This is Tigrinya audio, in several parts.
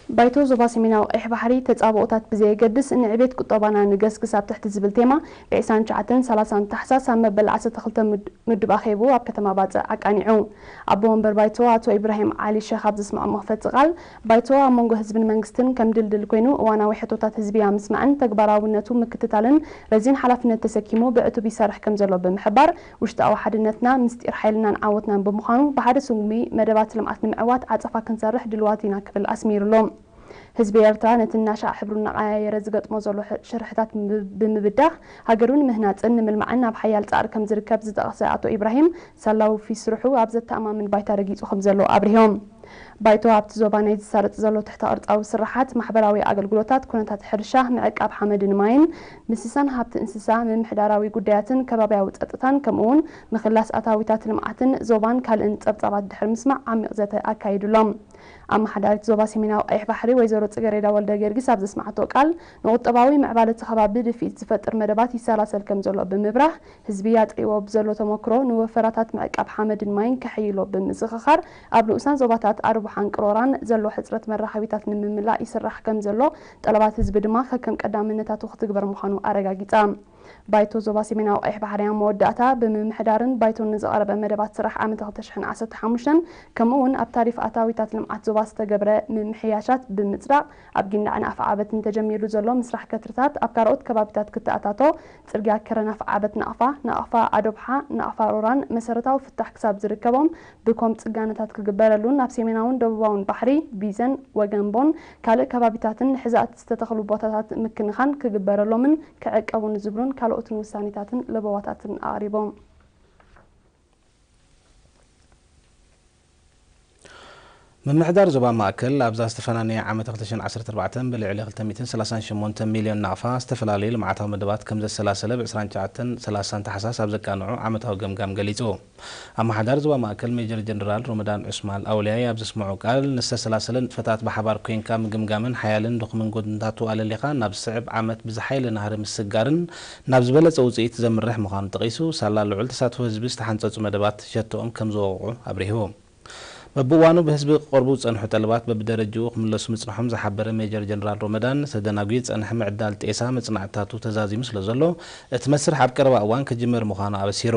ባይቶ ዞባ ሰሜናዊ ቀይሕ ባሕሪ ተጻብኦታት ብዘየገድስ ንዕቤት ቁጠባና ንገስግስ ኣብ ትሕቲ ዝብል ቴማ ብ ዕስራን ትሽዓተን ሰላሳን ታሕሳስ ኣብ መበል ዓሰርተ ክልተ ምድ-፣ ምዱብ ኣኼቡ ኣብ ከተማ ባጽዕ ኣቃኒዑ። ኣቦ ወንበር ባይቶ ኣቶ ኢብራሂም ዓሊ ሸኽ ኣብ ዘስምዖ መኽፈቲ ቃል፣ ባይቶ ኣብ መንጎ ህዝብን መንግስትን ከም ድልድል ኮይኑ እዋናዊ ሕቶታት ህዝቢ ኣብ ምስማዕን ተግባራውነቱ ምክትታልን ረዚን ሓላፍነት ተሰኪሙ ብዕቱብ ይሰርሕ ከም ዘሎ ብምሕባር፣ ውሽጣዊ ሓድነትና ምስጢር ሓይልናን ዓወትናን ብምዃኑ ብሓደ ስጉሚ መደባት ልምዓት ንምዕዋት ዓጸፋ ክንሰርሕ ድልዋት ኢና ክብል ኣስሚሩሎም። ህዝቢ ኤርትራ ነቲ እናሻዕ ሕብሩ እናቐያየረ ዝገጥሞ ዘሎ ሕ-፣ ሽርሕታት ብምብ-፣ ብምብዳህ ሃገሩ ንምህናጽን ንምልማዕን ኣብ ሓያል ጻዕሪ ከም ዝርከብ ዝጠቐሰ ኣቶ ኢብራሂም፣ ሳላዊ ፊስርሑ ኣብ ዘተኣማምን ባይታ ረጊጹ ከም ዘሎ ኣብሪሆም። ባይቶ ኣብቲ ዞባ ናይ ዝሳለጥ ዘሎ ትሕተ ቅርጻዊ ስራሓት፣ ማሕበራዊ ኣገልግሎታት፣ ኩነታት ሕርሻ፣ ምዕቃብ ሓመድን ማይን፣ ምስሳን ሃብቲ እንስሳ፣ ምምሕዳራዊ ጉዳያትን ከባብያዊ ጸጥታን፣ ከምኡ'ውን ምኽላስ ኣታዊታት ልምዓትን ዞባን ካልእን ጸብጻባት ድሕሪ ምስማዕ ዓሚቕ ዘተ ኣካይዱሎም። ኣመሓዳሪት ዞባ ሰሜናዊ ቀይሕ ባሕሪ ወይዘሮ ጽገሬዳ ወልደ ጊዮርጊስ ኣብ ዘስማዕቶ ቃል፣ ንቁጠባዊ ምዕባለ እቲ ከባቢ ድፍኢት ዝፈጥር መደባት ይሰላሰል ከም ዘሎ ብምብራህ፣ ህዝቢ ኣጥሪዎ ብዘሎ ተመክሮ ንወፈራታት ምዕቃብ ሓመድን ማይን ከሐይሎ ብምዝኽኻር፣ ኣብ ንኡሳን ዞባታት ኣርቡሓን ቅሮራን ዘሎ ሕጽረት መራኸቢታት ንምምላእ ይስራሕ ከም ዘሎ፣ ጠለባት ህዝቢ ድማ ከከም ቀዳምነታቱ ክትግበር ምዃኑ ኣረጋጊጻ። ባይቶ ዞባ ሰሜናዊ ቀይሕ ባሕሪ ኣብ መወዳእታ ብምምሕዳርን ባይቶን ንዝቐረበ መደባት ስራሕ ዓመተ ክልተ ሽሕን ዓሰርተ ሓሙሽተን ከምኡ እውን ኣብ ታሪፍ ኣታዊታት ልምዓት ዞባ ዝተገብረ ምምሕያሻት ብምጽዳቕ ኣብ ጊንዳዕን ኣፍዓበትን ተጀሚሩ ዘሎ ምስራሕ ከትርታት ኣብ ካልኦት ከባቢታት ክተኣታቶ፣ ጽርግያ ከረን ኣፍዓበት ናቕፋ፣ ናቕፋ ኣዶብሓ፣ ናቕፋ ሮራን መሰረታዊ ፍታሕ ክሳብ ዝርከቦም ብኮም ጽጋነታት ክግበረሉን ኣብ ሰሜናውን ደቡባውን ባሕሪ፣ ቢዘን፣ ወገምቦን ካልእ ከባቢታትን ንሕዛእቲ ዝተተኽሉ ቦታታት ምክንኻን ክግበረሎምን ክዕቀቡ ንዝብሉን ካልኦትን ውሳኔታትን ለበዋታትን ኣቕሪቦም። ምምሕዳር ዞባ ማእከል ኣብዛ ዝተፈናነየ ዓመት ክልተ ሽሕን ዓሰርተ ኣርባዕተን ብልዕሊ ክልተ ሚእትን ሰላሳን ሸሞንተን ሚልዮን ናቕፋ ዝተፈላለዩ ልምዓታዊ መደባት ከም ዘሰላሰለ ብ ዕስራን ትሽዓተን ሰላሳን ታሕሳስ ኣብ ዘቃንዖ ዓመታዊ ገምጋም ገሊጹ። ኣመሓዳሪ ዞባ ማእከል ሜጀር ጀነራል ሮመዳን ዑስማን ኣውልያይ ኣብ ዘስምዖ ቃል፣ ንዝተሰላሰለ ንጥፈታት ብሓባር ኮይንካ ምግምጋምን ሓያልን ድኹምን ጎድንታቱ ኣለሊኻ ናብ ዝስዕብ ዓመት ብዝሓየለ ናህሪ ምስግጋርን ናብ ዝበለጸ ውጽኢት ዘምርሕ ምዃኑ ጠቒሱ፣ ሳላ ልዑል ተሳትፎ ህዝቢ ዝተሓንጸጹ መደባት ሸቶኦም ከም ዝወቕዑ ኣብሪሁ። በብእዋኑ ብህዝቢ ክቐርቡ ዝጸንሑ ጠለባት በብደረጅኡ ክምለሱ ምጽንሖም ዝሓበረ ሜጀር ጀነራል ሮመዳን፣ ተደናጒዩ ዝጸንሐ ምዕዳል ጤሳ መጽናዕትታቱ ተዛዚሙ ስለ ዘሎ፣ እቲ መስርሕ ኣብ ቀረባ እዋን ክጅመር ምዃኑ ኣበሲሩ።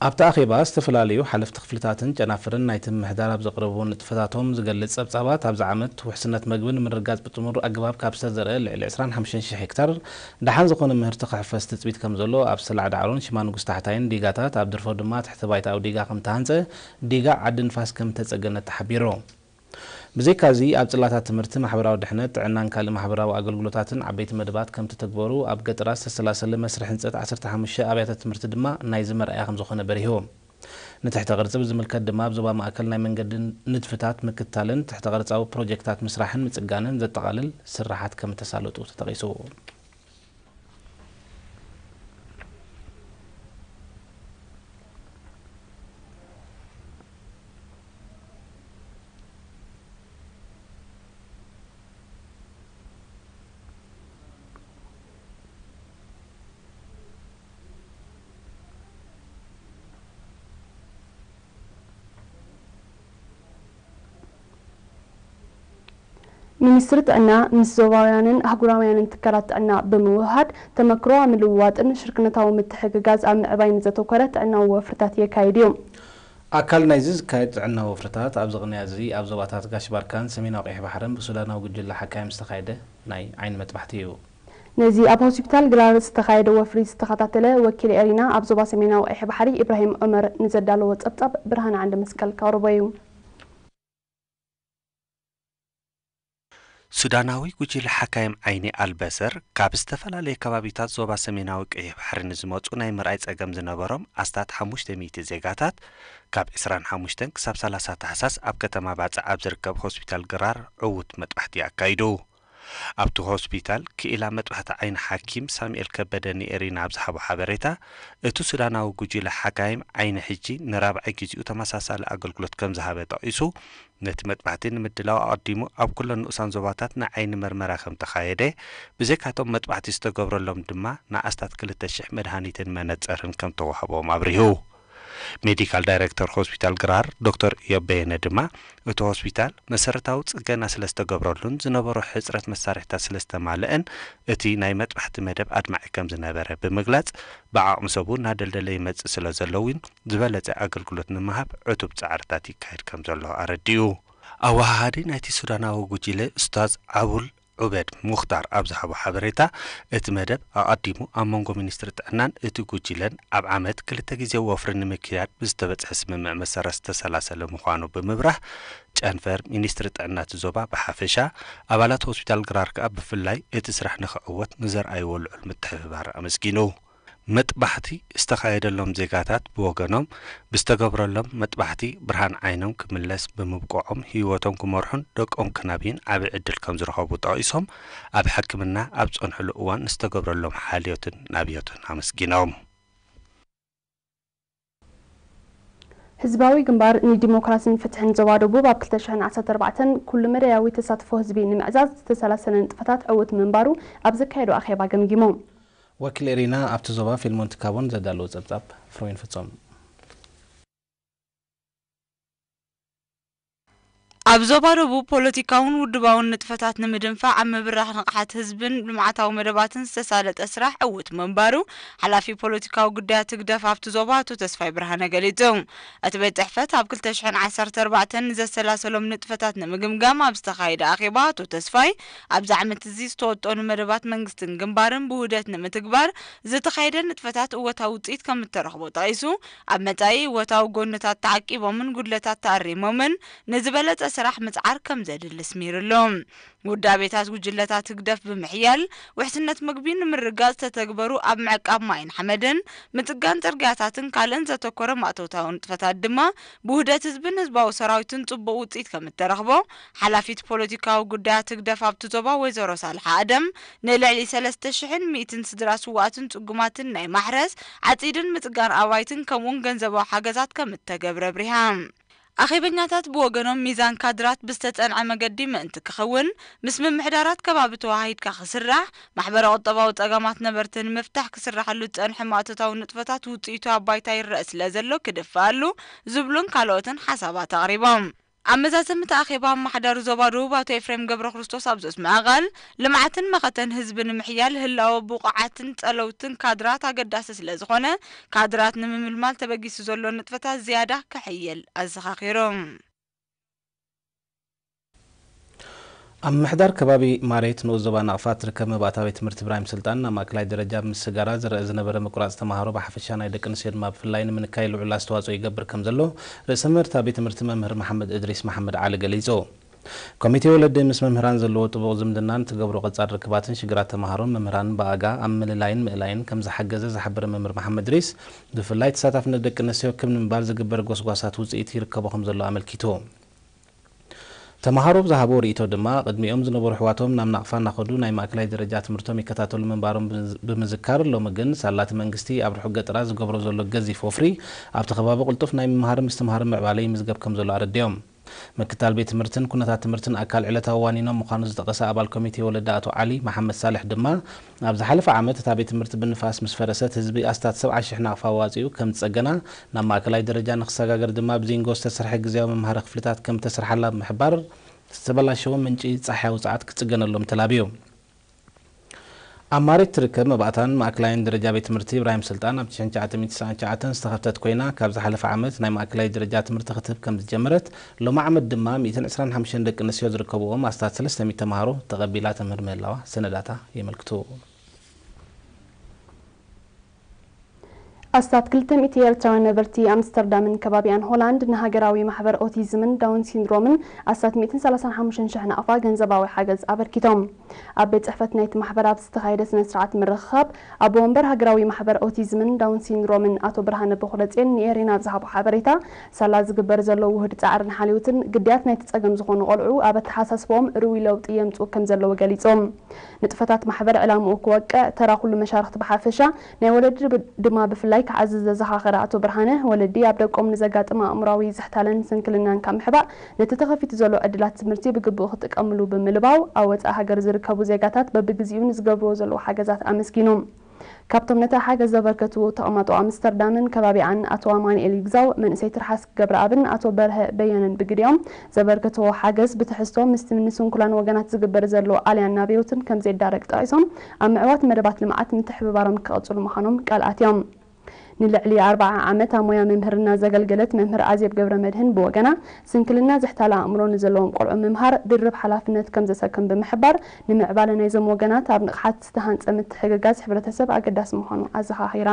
ኣብቲ ኣኼባ ዝተፈላለዩ ሓለፍቲ ክፍልታትን ጨናፍርን ናይቲ ምምሕዳር ኣብ ዘቕረብዎ ንጥፈታቶም ዝገልጽ ጸብጻባት፣ ኣብዚ ዓመት ውሕስነት መግቢ ንምርግጋጽ ብጥሙር ኣገባብ ካብ ዝተዘርአ ልዕሊ ዕስራን ሓሙሽተን ሽሕ ሄክታር ደሓን ዝኾነ ምህርቲ ክሕፈስ ትጽቢት ከም ዘሎ፣ ኣብ ሰላዕ ዳዕሮን ሽማ ንጉስ ታሕታይን ዲጋታት፣ ኣብ ድርፎ ድማ ትሕቲ ባይታ ኣብ ዲጋ ከም ተሃንጸ፣ ዲጋ ዓዲ ንፋስ ከም ተጸገነት ተሓቢሩ። ብዘይካዚ፣ ኣብ ጽላታት ትምህርቲ፣ ማሕበራዊ ድሕነት፣ ጥዕናን ካልእ ማሕበራዊ ኣገልግሎታትን ዓበይቲ መደባት ከም ተተግበሩ፣ ኣብ ገጠራት ዝተሰላሰለ መስርሕ ህንጸት ዓሰርተ ሓሙሽተ ኣብያተ ትምህርቲ ድማ ናይዚ መርኣያ ከም ዝኾነ በሪሁ። ንትሕተ ቅርጺ ብዝምልከት ድማ፣ ኣብ ዞባ ማእከል ናይ መንገዲ ንድፍታት ምክትታልን ትሕተ ቅርጻዊ ፕሮጀክታት ምስራሕን ምጽጋንን ዘጠቓልል ስራሓት ከም እተሳለጡ ተጠቒሱ። ሚኒስትሪ ጥዕና ምስ ዞባውያንን ኣህጉራውያንን ትካላት ጥዕና ብምውህሃድ ተመክሮ ኣብ ምልውዋጥን ሽርክነታዊ ምትሕግጋዝ ኣብ ምዕባይን ዘተኮረ ጥዕናዊ ወፍርታት የካይድ እዩ። ኣካል ናይዚ ዝካየድ ጥዕናዊ ወፍርታት ኣብዚ ቅንያት እዚ ኣብ ዞባታት ጋሽ ባርካን ሰሜናዊ ቀይሕ ባሕርን ብሱዳናዊ ጉጅለ ሓካይም ዝተኻየደ ናይ ዓይኒ መጥባሕቲ እዩ። ነዚ ኣብ ሆስፒታል ግራር ዝተኻየደ ወፍሪ ዝተኸታተለ ወኪል ኤሪና ኣብ ዞባ ሰሜናዊ ቀይሕ ባሕሪ ኢብራሂም ዑመር ንዘዳለዎ ጸብጻብ ብርሃን ዓንደ መስቀል ካውርቦ እዩ። ሱዳናዊ ጉጅለ ሓካይም ዓይኒ ኣልበሰር ካብ ዝተፈላለየ ከባቢታት ዞባ ሰሜናዊ ቀይሕ ባሕሪ ንዝመጹ ናይ ምርኣይ ጸገም ዝነበሮም ኣስታት ሓሙሽተ ሚእቲ ዜጋታት ካብ ዕስራን ሓሙሽተን ክሳብ ሰላሳ ታሕሳስ ኣብ ከተማ ባጽዕ ኣብ ዝርከብ ሆስፒታል ግራር ዕዉት መጥባሕቲ ኣካይዱ። ኣብቲ ሆስፒታል ክኢላ መጥባሕቲ ዓይኒ ሓኪም ሳሙኤል ከበደ ንኤሪና ኣብ ዝሃቦ ሓበሬታ፣ እቲ ሱዳናዊ ጉጅለ ሓካይም ዓይኒ ሕጂ ንራብዓይ ግዜኡ ተመሳሳሊ ኣገልግሎት ከም ዝሃበ ጠቒሱ፣ ነቲ መጥባሕቲ ንምድላው ኣቐዲሙ ኣብ ኩለን ንኡሳን ዞባታት ናይ ዓይኒ መርመራ ከም ተኻየደ፣ ብዘይካቶም መጥባሕቲ ዝተገብረሎም ድማ ንኣስታት ክልተ ሽሕ መድሃኒትን መነጸርን ከም ተዋህቦም ኣብሪሁ። ሜዲካል ዳይሬክተር ሆስፒታል ግራር ዶክተር ኢዮብ በየነ ድማ፣ እቲ ሆስፒታል መሰረታዊ ጽገና ስለ ዝተገብረሉን ዝነበሮ ሕጽረት መሳርሒታት ስለ ዝተማልአን፣ እቲ ናይ መጥባሕቲ መደብ ኣድማዒ ከም ዝነበረ ብምግላጽ፣ ብዓቕሚ ሰቡ እናደልደለ ይመጽእ ስለ ዘሎ እውን ዝበለጸ ኣገልግሎት ንምሃብ ዕቱብ ጻዕርታት ይካየድ ከም ዘሎ ኣረዲኡ። ኣወሃሃዲ ናይቲ ሱዳናዊ ጉጂለ ኡስታዝ ዓቡል ዑበድ ሙኽታር ኣብ ዝሃቦ ሓበሬታ፣ እቲ መደብ ኣቐዲሙ ኣብ መንጎ ሚኒስትሪ ጥዕናን እቲ ጉጂለን ኣብ ዓመት ክልተ ግዜ ወፍሪ ንምክያድ ብዝተበጽሐ ስምምዕ መሰረት ዝተሰላሰለ ምዃኑ ብምብራህ፣ ጨንፈር ሚኒስትሪ ጥዕና እቲ ዞባ ብሓፈሻ፣ ኣባላት ሆስፒታል ግራር ከኣ ብፍላይ እቲ ስራሕ ንኽዕወት ንዘርኣይዎ ልዑል ምትሕብባር ኣመስጊኑ። መጥባሕቲ ዝተኻየደሎም ዜጋታት ብወገኖም፣ ብዝተገብረሎም መጥባሕቲ ብርሃን ዓይኖም ክምለስ ብምብቅዖም ህይወቶም ክመርሑን ደቆም ክናብዩን ዓቢ ዕድል ከም ዝረኸቡ ጠቒሶም፣ ኣብ ሕክምና ኣብ ዝጸንሕሉ እዋን ንዝተገብረሎም ሓልዮትን ናብዮትን ኣመስጊኖም። ህዝባዊ ግንባር ንዲሞክራስን ፍትሕን ዞባ ደቡብ ኣብ ክልተ ሽሕን ዓሰርተ ኣርባዕተን ኩሉ መዳያዊ ተሳትፎ ህዝቢ ንምዕዛዝ ዝተሰላሰለ ንጥፈታት ዕዉት ምንባሩ ኣብ ዘካየዶ ኣኼባ ገምጊሙ። ወኪል ኤሪና ኣብቲ ዞባ ፊልሞን ትካቦን ዘዳለዎ ጸብጻብ ፍሮይን ፍጾም። ኣብ ዞባ ደቡብ ፖለቲካውን ውድባውን ንጥፈታት ንምድንፋዕ ኣብ ምብራኽ ንቕሓት ህዝብን ልምዓታዊ መደባትን ዝተሳለጠ ስራሕ ዕዉት ምንባሩ ሓላፊ ፖለቲካዊ ጉዳያት ህግደፍ ኣብቲ ዞባ ኣቶ ተስፋይ ብርሃነ ገሊጹ። እቲ ቤት ጽሕፈት ኣብ ክልተ ሽሕን ዓሰርተ ኣርባዕተን ንዘሰላሰሎም ንጥፈታት ንምግምጋም ኣብ ዝተኻየደ ኣኼባ ኣቶ ተስፋይ፣ ኣብዚ ዓመት እዚ ዝተወጠኑ መደባት መንግስትን ግንባርን ብውህደት ንምትግባር ዝተኻየደ ንጥፈታት እወታዊ ውጽኢት ከም እተረኽቦ ጠቒሱ፣ ኣብ መጻኢ እወታዊ ጎንታት ተዓቂቦምን ጉድለታት ተኣሪሞምን ንዝበለጸ ስራሕ ምጽዓር ከም ዘድሊ ኣስሚሩሉ። ውዳቤታት ጉጅለታት ህግደፍ ብምሕያል፣ ውሕስነት ምግቢ ንምርግጋጽ ዝተተግበሩ ኣብ ምዕቃብ ማይን ሓመድን፣ ምጽጋን ጽርግያታትን ካልእን ዘተኮረ ማእቶታዊ ንጥፈታት ድማ፣ ብውህደት ህዝብን ህዝባዊ ሰራዊትን ጽቡቕ ውጽኢት ከም እተረኽቦ፣ ሓላፊት ፖለቲካዊ ጉዳያት ህግደፍ ኣብቲ ዞባ ወይዘሮ ሳልሓ ኣደም፣ ንልዕሊ ሰለስተ ሽሕን ሚእትን ስድራ ስውኣትን ጽጉማትን ናይ ማሕረስ፣ ዓጺድን ምጽጋን ኣባይትን ከምኡውን ገንዘባዊ ሓገዛት ከም እተገብረ ኣብሪሃ። ኣኼበኛታት ብወገኖም፣ ሚዛን ካድራት ብዝተጸንዐ መገዲ ምእንቲ ክኸውን፣ ምስ ምምሕዳራት ከባቢ ተወሃሂድካ ክስራሕ፣ ማሕበረ-ቁጠባዊ ጸገማት ነበርቲ ንምፍታሕ ክስራሓሉ ዝጸንሐ ማእቶታዊ ንጥፈታት ውጽኢቱ ኣብ ባይታ ይረአ ስለ ዘሎ ክድፈኣሉ ዝብሉን ካልኦትን ሓሳባት ኣቕሪቦም። ኣብ መዛዘሚ እቲ ኣኼባ፣ ኣመሓዳሪ ዞባ ደቡብ ኣቶ ኤፍሬም ገብረክርስቶስ ኣብ ዘስምዖ ቃል፣ ልምዓትን መኸተን ህዝቢ ንምሕያል ህላወ ብቑዓትን ጸለውትን ካድራት ኣገዳሲ ስለ ዝኾነ፣ ካድራት ንምምልማል ተበጊሱ ዘሎ ንጥፈታት ዝያዳ ክሕየል ኣዘኻኺሩ። ኣብ ምምሕዳር ከባቢ ማሬት ንኡስ ዞባ ናቕፋ ትርከብ መባእታዊ ቤት ትምህርቲ ኢብራሂም ስልጣን፣ ናብ ማእከላይ ደረጃ ብምስጋራ ዝረአ ዝነበረ ምቁራጽ ተማሃሮ ብሓፈሻ ናይ ደቂ ኣንስትዮ ድማ ብፍላይ ንምንካይ ልዑል ኣስተዋጽኦ ይገብር ከም ዘሎ ርእሰ መምህር እታ ቤት ትምህርቲ መምህር መሓመድ እድሪስ መሓመድ ዓሊ ገሊጹ። ኮሚቴ ወለዲ ምስ መምህራን ዘለዎ ጥቡቕ ዝምድናን ትገብሮ ቀጻል ርክባትን ሽግራት ተማሃሮን መምህራንን ብኣጋ ኣብ ምልላይን ምእላይን ከም ዝሓገዘ ዝሓበረ መምህር መሓመድ እድሪስ፣ ብፍላይ ተሳታፍነት ደቂ ኣንስትዮ ክብ ንምባል ዝግበር ጎስጓሳት ውጽኢት ይርከቦ ከም ዘሎ ኣመልኪቱ። ተማሃሮ ብዝሃብዎ ርእይቶ ድማ፣ ቅድሚኦም ዝነበሩ ኣሕዋቶም ናብ ናቕፋ እናኸዱ ናይ ማእከላይ ደረጃ ትምህርቶም ይከታተሉ ምንባሮም ብምዝ-፣ ብምዝካር፣ ሎሚ ግን ሳላ እቲ መንግስቲ ኣብ ርሑቕ ገጠራት ዝገብሮ ዘሎ ገዚፍ ወፍሪ ኣብቲ ከባቢ ቅልጡፍ ናይ ምምሃርን ምስትምሃርን ምዕባለ ይምዝገብ ከም ዘሎ ኣረዲኦም። ምክታል ቤት ትምህርትን ኩነታት ትምህርትን ኣካል ዕለታዊ ዋኒኖም ምዃኑ ዝጠቐሰ ኣባል ኮሚቴ ወለዲ ኣቶ ዓሊ መሓመድ ሳልሕ ድማ፣ ኣብ ዝሓለፈ ዓመት እታ ቤት ትምህርቲ ብንፋስ ምስ ፈረሰት ህዝቢ ኣስታት ሰብዓ ሽሕ ናቕፋ ኣዋጺኡ ከም ዝጸገና፣ ናብ ማእከላይ ደረጃ ንኽሰጋገር ድማ ብዚንጎ ዝተሰርሐ ግዝያዊ መምሃሪ ክፍልታት ከም እተሰርሓላ ብምሕባር፣ ዝተበላሸወ ምንጪ ጻሕያዊ ጸዓት ክጽገነሎም ተላብዩ። ኣብ ማሬት ትርከብ መባእታን ማእከላይን ደረጃ ቤት ትምህርቲ ኢብራሂም ስልጣን ኣብ ትሽዓተ ሚእቲ ትስዓን ትሽዓተን ዝተኸፍተት ኮይና፣ ካብ ዝሓለፈ ዓመት ናይ ማእከላይ ደረጃ ትምህርቲ ክትህብ ከም ዝጀመረት፣ ሎሚ ዓመት ድማ ሚእትን ዕስራን ሓሙሽተን ደቂ ኣንስትዮ ዝርከብዎም ኣስታት ሰለስተ ሚእቲ ተምሃሮ ተቐቢላ ተምህር ምህላዋ ሰነዳታ የመልክቱ። ኣስታት ክልተ ሚእቲ ኤርትራውያን ነበርቲ ኣምስተርዳምን ከባቢኣን ሆላንድ ንሃገራዊ ማሕበር ኦቲዝምን ዳውን ሲንድሮምን ኣስታት ሚእትን ሰላሳን ሓሙሽተን ሽሕ ናቕፋ ገንዘባዊ ሓገዝ ኣበርኪቶም። ኣብ ቤት ጽሕፈት ናይቲ ማሕበር ኣብ ዝተኻየደ ስነ ስርዓት ምርኽኻብ፣ ኣቦ ወንበር ሃገራዊ ማሕበር ኦቲዝምን ዳውን ሲንድሮምን ኣቶ ብርሃነ በኹረጽዮን ንኤሪና ኣብ ዝሃቦ ሓበሬታ፣ ሳላ ዝግበር ዘሎ ውሁድ ጻዕርን ሓልዮትን ግዳያት ናይቲ ጸገም ዝኾኑ ቆልዑ ኣብ ኣተሓሳስባኦም ርኡይ ለውጢ የምጽኡ ከም ዘለዉ ገሊጾም። ንጥፈታት ማሕበር ዕላምኡ ክወቅዕ፣ ተራ ኩሉ መሻርኽቲ ብሓፈሻ፣ ናይ ወለዲ ብ-፣ ድማ ብፍላይ ክዓዝዝ ዘዘኻኸረ ኣቶ ብርሃነ፣ ወለዲ ኣብ ደቆም ንዘጋጥም ኣእምሮኣዊ ዝሕታለን ስንክልናን ካብ ምሕባእ፣ ነቲ ተኸፊቱ ዘሎ ዕድላት ትምህርቲ ብግቡእ ክጥቀምሉ ብምልባው፣ ኣብ ወጻኢ ሃገር ዝርከቡ ዜጋታት በብግዚኡ ንዝገብርዎ ዘለዉ ሓገዛት ኣመስጊኑ። ካብቶም ነቲ ሓገዝ ዘበርከቱ ተቐማጦ ኣምስተርዳምን ከባቢኣን ኣቶ ኣማኑኤል ይግዛው፣ መንእሰይ ትርሓስ ገብረኣብን ኣቶ በርሀ በየነን ብግዲኦም፣ ዘበርከትዎ ሓገዝ ብትሕዝቶ ምስ ትምኒ ስንኩላን ወገናት ዝግበር ዘሎ ኣልያን ናብ ህይወትን ከም ዘየዳረግ ጠቒሶም፣ ኣብ ምዕዋት መደባት ልምዓት ምትሕብባሮም ክቐጽሉ ምዃኖም ቃል ኣትዮም። ንልዕሊ ኣርብዓ ዓመት ኣብ ሞያ መምህርና ዘገልገለት መምህር ኣዜብ ገብረ መድህን ብወገና፣ ስንክልና ዝሕታለ ኣእምሮ ንዘለዎም ቆልዑ ምምሃር ድርብ ሓላፍነት ከም ዘሰክም ብምሕባር፣ ንምዕባለ ናይዞም ወገናት ኣብ ንቕሓት ዝተሃንጸ ምትሕግጋዝ ሕብረተሰብ ኣገዳሲ ምዃኑ ኣዘኻኺራ።